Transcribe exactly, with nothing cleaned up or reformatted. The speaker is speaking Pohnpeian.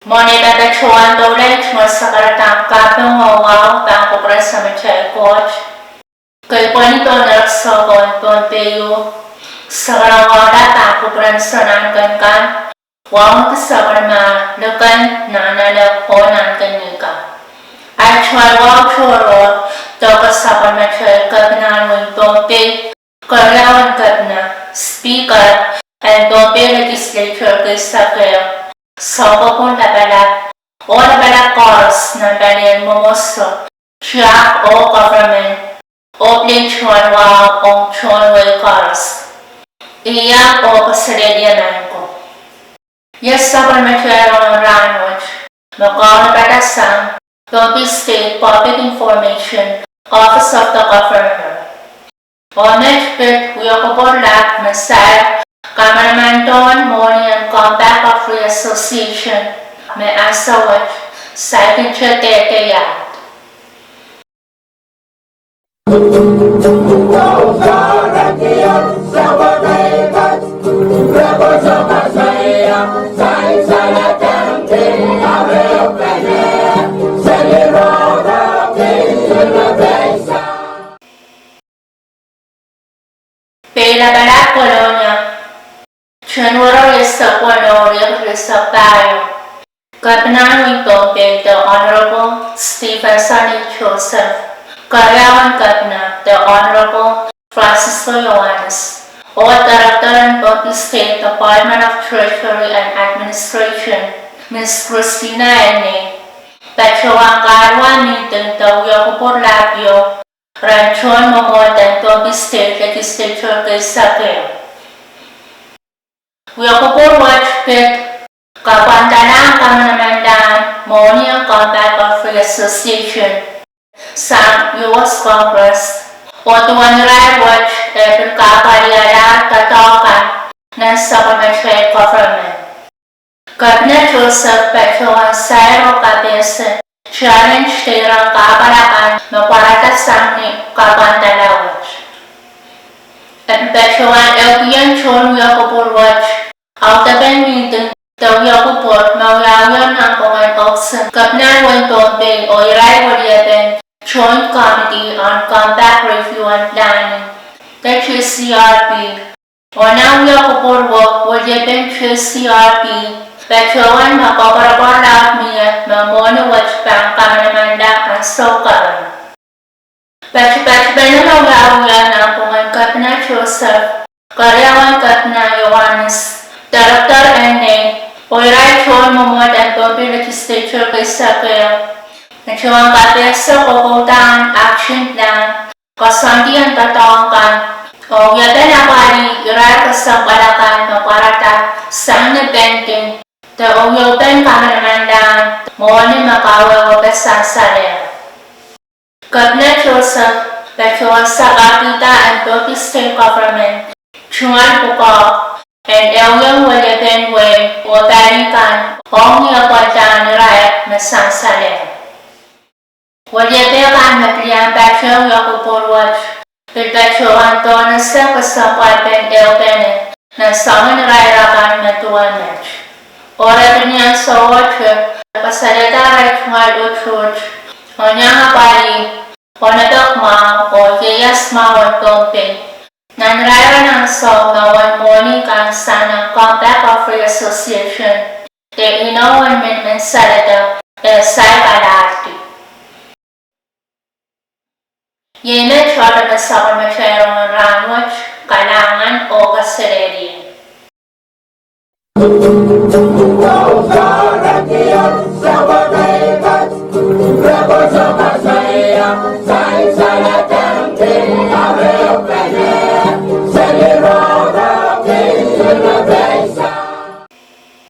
Mwohn ei patohwan doulahte tungoal sakaradahn kaping oh wahu pahn kupwuren Samatail Koht, kei pwehn pohn erekiso en Pohnpei, sakaradahn pahn kupwuren Sounkomour kan, wauneki sapwellimomwi kan, nan ale oh nan kenikan. Ahi tungoal wahu tohrohr, doke sapwellimatail Kepina en wehin Pohnpei, keriaun Kepina, Speaker en Pohnpei Legislature kei sakeho, Sounkopwung Lapalap, oh lapalap koaros nan palien mwomwohdiso, tiahk oh government, oh pil tungoal wahu ong tohn wehi koaros. Ih oh kaselehlie maing ko. Iet sapwellimatail rongen rahnwet me kaunopada sang Pohnpei State Public Information, Office of the Governor. Oh met pid wiokupwur lap me sair kamanamandohn mwohni en Compact of Free Association me ansou wet saikinte dehde iahd. Peilapalap Kolonia, January rieisek weneu, riekid rieisek pahieu. Kepina en wehin Pohnpei, the Honorable Stephenson E. Joseph, keriaun Kepina, the Honorable Francisco Iohannis, oh Director en Pohnpei State Department of Treasury and Administration, Miss Christina N. Ney, patohwan kahluwa mihting de wiokupwur lap ieu rehn tohn mwomwohden Pohnpei State Legislature kei sakeho. Wiokupwur wet pid kapwandalahng kamanamanlahn mwohni en Compact of Free Association sang U S Congress, oh duwen irail wet e pil kahpwalialahr doadoahk kan nan sapwellimatail government. Kepina Joseph patohwan sair oh kapehse challenge de iren kahpwal akan me pwarada sang ni kapwandala wet. E pil patohwan ehukihong tohn wiokupwur wet audepen mihting de wiokupwur me wiawiong nanpwungen ohpis en Kepina en wehin Pohnpei oh irail weliepen Joint Committee on Compact Review and Planning, the J C R P, oh nan wiokupwur wet weliepen J C R P patohwan me koapworopworla mie me mwohni wet pahn kamanamanla ansou kan. Patopatpene me wiawiong nanpwungen Kepina Joseph, keriaun Kepina Iohannis, Director N. Ney, oh irail tohn mwomwohden Pohnpei Legislature kei sakeho, e patohwan kapehse kokoudahn action plan, koasoandi en doadoahk kan, oh wiepen apwalih irail kesempwal akan me pwarada sang ni pending de wiewien kamanamanlahn mwohni me kawehwepe sansalehr. Kepina Joseph patohwan sakarkihda en Pohnpei State Government tungoal pwukoa en ehuiong weliepen wehi oh pali kan ong ni apwaldahr irail me sansalehr. Weliepe kan me pil iang patehng wiokupwur wet pil patohwan pohnese kesempwalpen ehupene nan soangen irair akan me duwe met. Oh re pil ni ansou wet kasalehda arail tungoal utung, oh iang apwalih onopek mwahu oh ieias mwahu en Pohnpei nan irair en ansou me uwen mwohni kan sang nan Compact of Free Association de inou en minimin salada e saik alarki. Iei me tohto me sapwellimatail rongen rahnwet. Kalahngan oh kaselehlie.